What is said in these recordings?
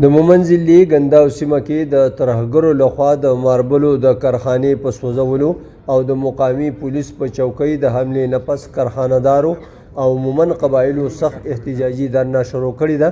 د مومند ضلعې ګنداو سیمه کې د ترهګرو لخوا د ماربلو د کارخانې په سوځولو او د مقامي پولیس په چوکۍ د حملې نه پس کارخانه دارو او مومند قبایلو سخت احتجاجي درنا شروع کړې ده،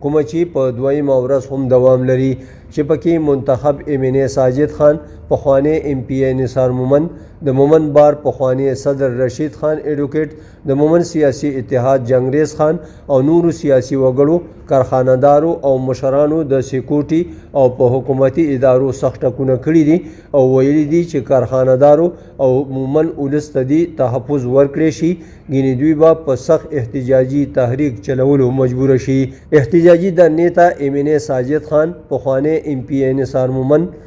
کومه چې په دویمه ورځ هم دوام لري، چې پکې منتخب ایم این ای ساجد خان، پخوانی ایم پي ای نثار مومند، د مومند بار پخوانی صدر رشید خان ایډوکیټ، د مومند سیاسي اتحاد جنګریز خان او نورو سیاسي وګړو، کارخانه دارو او مشرانو د سیکورټي او په حکومتي ادارو سخت ټکونه کړي دي او ویلي دي چې کارخانه دارو او مومند ولس ته دې تحفظ ورکړی شي، ګینې دوی به په سخت احتجاجي تحریک چلولو مجبور شي. احتجاجي درنې ته ایم این ای ساجد خان، پخوانی ایم پي ای نثار مومند،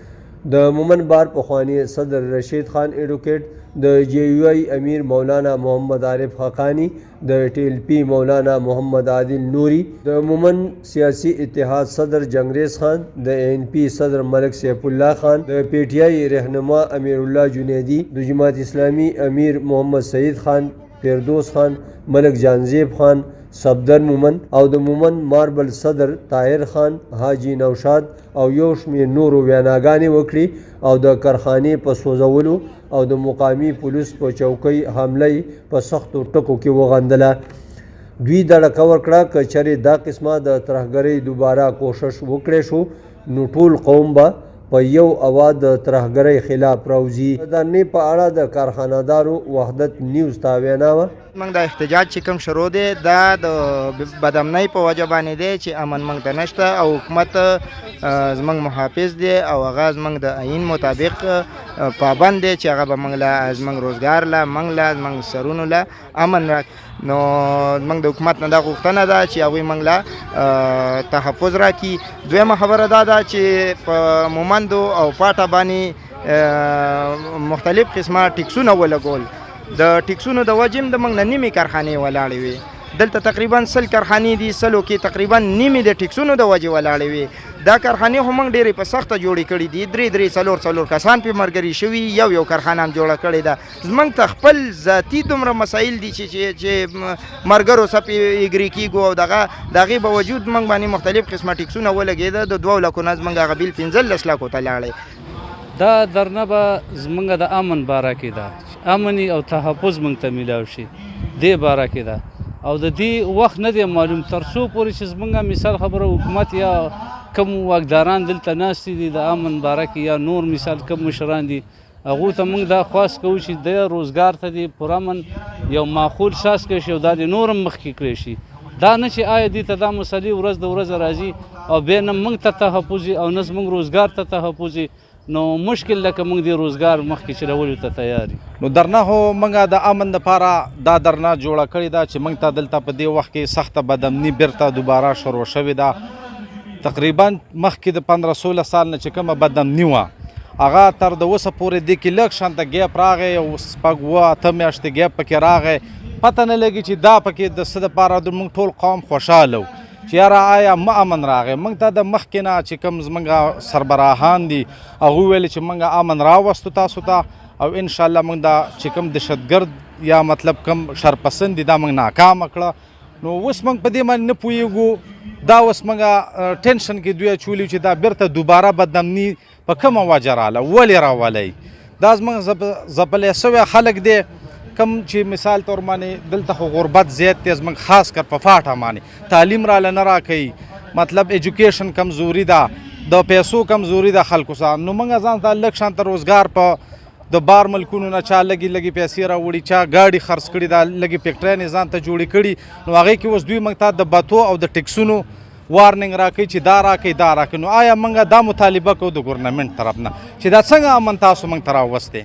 د مومند بار پخوانی صدر رشید خان ایډوکیټ، د جے یو آی امیر مولانا محمد عارف حقانی، د ټي ایل پي مولانا محمد عادل نوري، د مومند سیاسي اتحاد صدر جنګریز خان، د این پي صدر ملک سیف الله خان، د پي ټي آی رهنما امیر الله جنیدي، د جماعت اسلامي امیر محمد سعید خان، فردوس خان، ملک جانزیب خان، صفدر مومند او د مومند ماربل صدر طاهر خان، حاجي نوشاد او یو شمېر نورو ویناګانې وکړې او د کارخانې په سوځولو او د مقامي پولیس په چوکۍ حمله یې په سختو ټکو کې وغندله. دوی دړکه ورکړه که چېرې دا قسمه د ترهګرۍ دوباره کوشش وکړی شو نو ټول قوم به په یو اواز د ترهګرۍ خلاف راوځي. د درنې په اړه د کارخانهدارو وحدت نیوز ته وینا وه. موږ د احتجاج چې کوم شروع دی دا د بدامنۍ په وجه باندې دی چې امن موږ ته نشته او حکومت زموږ محافظ دی او هغه زموږ د آیین مطابق پابند دی چې هغه به موږ له زموږ روزګار له موږ له زموږ سرونو له امن را. نو موږ د حکومت نه دا غوښتنه ده چې هغوی موږ له تحفظ راکړي. دویمه خبره دا ده چې په مومندو او پاټه باندې مختلف قسمه ټیکسونه ولګول. د ټیکسونو د وجې هم د موږ نه نیمې کارخانې ولاړې وې. دلته تقریبا 100 کارخانې دي، 100 کې تقریبا نیمې د ټیکسونو د وجې ولاړې وې. دا کارخانې خو موږ ډېرې په سخته جوړې کړې دي، درې درې څلور څلور کسان پې ملګري شوي، یو یو کارخانه هم جوړه کړې ده. زموږ ته خپل ذاتي دومره مسایل دي چې چې ملګرو سره پې اګري کېږو او دغه د هغې باوجود موږ باندې مختلف قسمه ټیکسونه ولګېده. د 2 لکو نه زموږ هغه بیل 15 لکو ته لاړی. دا درنه به زموږ د امن باره کې ده، امن او تحفظ موږ ته میلاو شي دې باره کې ده. او د دې وخت نه دی معلوم تر څو پورې چې زموږ مثال خبره حکومت یا کوم واکداران دلته ناست دي د امن باره کې یا نور مثال کوم مشران دي، هغو ته موږ دا خواست کوو چې د روزګار ته دې پرامن یو معقول ساز کړی شي او دا دې نور هم مخکې کړی شي. دا نه چې آیا دې ته دا مسلې ورځ د ورځه راځي او بیا نه موږ ته تحفظ او نه زموږ روزګار ته تحفظ، نو مشکل لکه موږ دې روزګار مخکې چلولو ته تیار یو. نو درنه خو موږ د امن دپاره دا درنه جوړه کړې ده چې موږ ته دلته په دې وخت کې سخته بدامني بیرته دوباره شروع شوې ده. تقریبا مخکې د 15 16 سال نه چې کومه بدامني وه هغه تر د اوسه پورې دې کې لږ شانته ګیپ راغی، او شپږ اووه اته میاشتې ګیپ پکې راغی. پته نه لګي چې دا پکې د څه دپاره د موږ ټول قوم خوشحاله و چې یاره آیا مه امن راغی. موږ ته د مخکې نه چې کوم زموږ سربراهان دي هغوی ویل چې موږ امن راوستو تاسو ته او انشاءالله موږ دا چې کوم دهشتګرد یا مطلب کوم شرپسند دي دا موږ ناکامه کړه. نو اوس موږ په دې باندې نه پوهېږو، دا اوس موږ ټینشن کې دوی اچولي چې دا بیرته دوباره بدامني په کومه وجه راله، ولې راولئ؟ دا زموږ ځپلی سوی خلک دی کوم چې مثال طور باندې دلته خو غربت زیات دی، زموږ خاص کر په فاټا باندې تعلیم راله نه راکوي، مطلب ایجوکیشن کمزوري ده، د پیسو کمزوري ده خلکو سره. نو موږ ځان ته لږ شانته روزګار په د بار ملکونو نه چا لږې لږې پیسې راوړي، چا ګاډي خرڅ کړي، دا لږې فیکټریانې ځان ته جوړې کړي. نو هغې کې اوس دوی موږ ته د بتو او د ټیکسونو وارننګ راکوي چې دا راکوي دا راکوي. نو آیا موږ دا مطالبه کوو د ګورنمنټ طرف نه چې دا څنګه امن تاسو موږ ته راوستې؟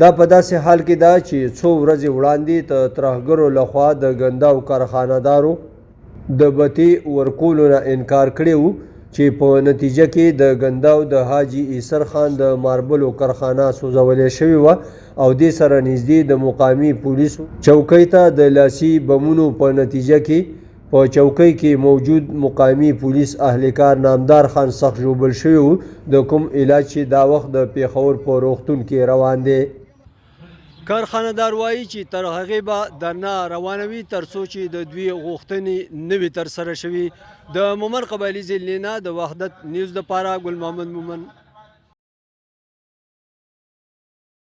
دا په داسې حال کې ده چې څو ورځې وړاندې د ترهګرو لخوا د ګنداو کارخانهدارو د بتې ورکولو نه انکار کړی و چې په نتیجه کې د ګنداو د حاجي ایسر خان د ماربلو کارخانه سوځولې شوې وه او دې سره نږدې د مقامي پولیسو چوکۍ ته د لاسي بمونو په نتیجه کې په چوکۍ کې موجود مقامي پولیس اهلکار نامدار خان سخت ژوبل شوی و، د کوم علاج چې دا وخت د پېښور په روغتون کې روان دی. کارخانهدار وایي چې تر هغې به درنا روانه وي تر څو چې د دوی غوښتنې نه وي ترسره شوي. د مومند قبایلي ضلعې نه د وحدت نیوز دپاره ګل محمد مومند.